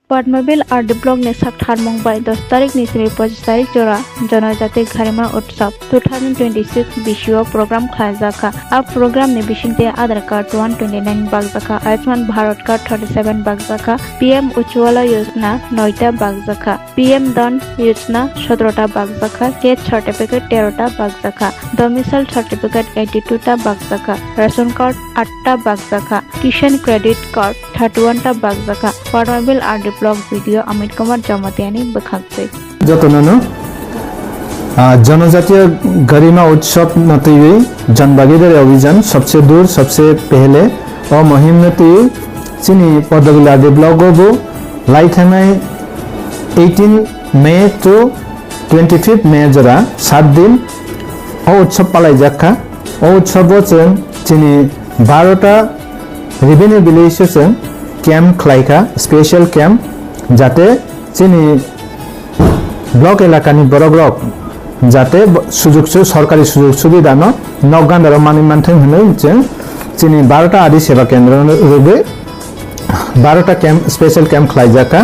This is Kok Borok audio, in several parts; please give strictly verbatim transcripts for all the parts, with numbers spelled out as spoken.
Padmabil R D block ni sak tharmung bai dos tarik ni simi pochis tarik jora Janajati Garima Utsav two thousand twenty-six bisio program khlaijak kha. A program ni bisingtwi Aadhaar card one twenty-nine bakjak kha, Ayushman Bharat card thirty-seven bakjak kha, P M Ujjwala Yojana noita bakjak kha, P M Dhan Yojana sotrota bakjak kha, caste certificate terota bakjak kha, domicile certificate eighty-two ta bakjak kha, ration card atta bakjak kha, Kisan Credit Card thirty-one ta bakjak kha. Padmabil R D block B D O Amit Kumar Jamatia ni bwkhak twi. Jotono no, ah, Janajatiya Garima Utsav no twiwi Jan Bhagidari Abhijan Sabse Dur Sabse Pehle o mohim no twiwi chini Padmabil R D block o bo lai thangnai eighteen May to twenty-fifth May jora sat din o utsav palaijak kha. O utsav o chwng chini barota revenue village o chwng camp khlai kha, special camp, jate chini block elakani borok rok jate bo-, sujug su-, sorkari sujug subida no nok ganda rok manwi manthung hwnwi chwng chini barota adi seba kendro rwgwi barota camp, special camp khlaijak kha.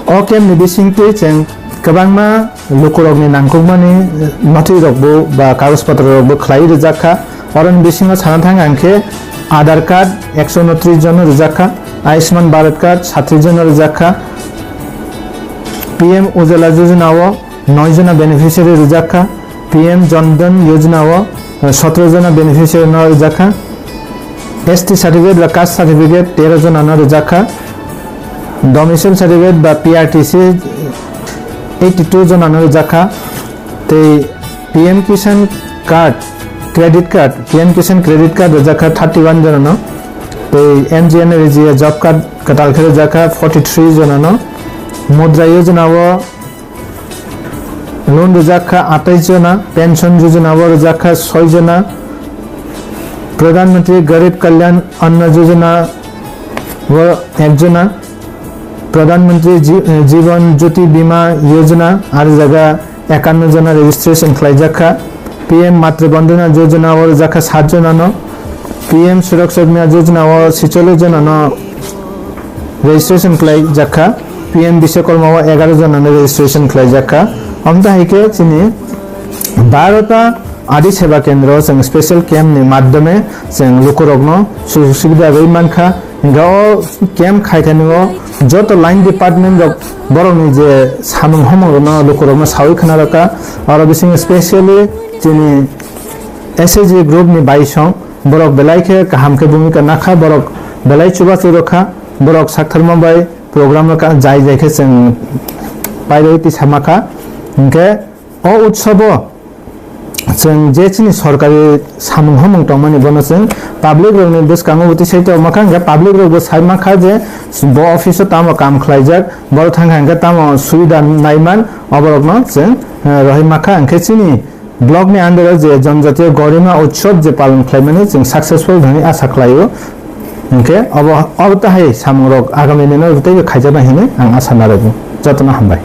O camp ni bisingtwi chwng kwbangma lukurokni nangkukmani nothwi rokbo ba kagoj potro rokbo khlai rijak kha. Oroni bisingo sana thang ang khe Aadhaar card ekso unotris jono rijak kha, Ayushman Bharat card satris jono rijak kha, P M Ujjwala Yojana o noi jona beneficiary rijak kha, P M Jan Dhan Yojana o, eh, sotro jona beneficiary no rijak kha. S T certificate ba caste certificate tero jona no rijak kha. Domicile certificate ba P R T C eighty-two jona no rijak kha. Tei P M Kisan card, credit card, P M Kisan credit card rijak kha thirty-one jona no. Tei M G N R G A job card kwtal khe rijak kha forty-three jona no. Mudra Yojana o loan rijak kha atais jona, pension yojana o rijak kha soi jona, Pradhan Mantri Garib Kalyan Anna Yojana o ek jona, Pradhan Mantri Ji-, Jivan Jyoti Bima Yojana ar jaga ekanno jona registration khlaijak kha, P M Matru Vandana Yojana o rijak kha sat jona no, P M Suraksha Bima Yojana o sicholish jona no registration khlai jak kha, P M Biswakarma o egaroh jona no registration khlai jak kha. Amtwi hai khe chini barota Adi Seba Kendro chwng special camp ni madhyome chwng lukurokno sujog subida rwi mankha. Hingkhe o camp khaithani o joto line department rok borokni je samung homung rokno lukurokno sawi khna rwkha. Oro bisingo specially chini S H G group ni baisong borok belai khe kaham khe bhumika nakha, borok belai chubachu rwkha, borok saktharma bai program no ka-, jai jai khe chwng pairwi tisa makha. Hinkhe o utsobo chwng je chini sorkari samung hamung tongmani bono chwng public rokni bwskango bo tisai tongmakha, hinkhe public rokbo sai mankha je bo office o tamo kam khlaijak, borok thangkha hinkhe tamo subida naiman, oborokno chwng, eh, rohormakha. Hinkhe chini Block ni under o je Janjatiya Gorima Utsav je palon khlaimani chwng successful hwnwi asa khlaio. Hinkhe obo, obo tahai samungrok agami dino teibo khaijaknai hwnwi ang asa narwgo. Jotono hambai.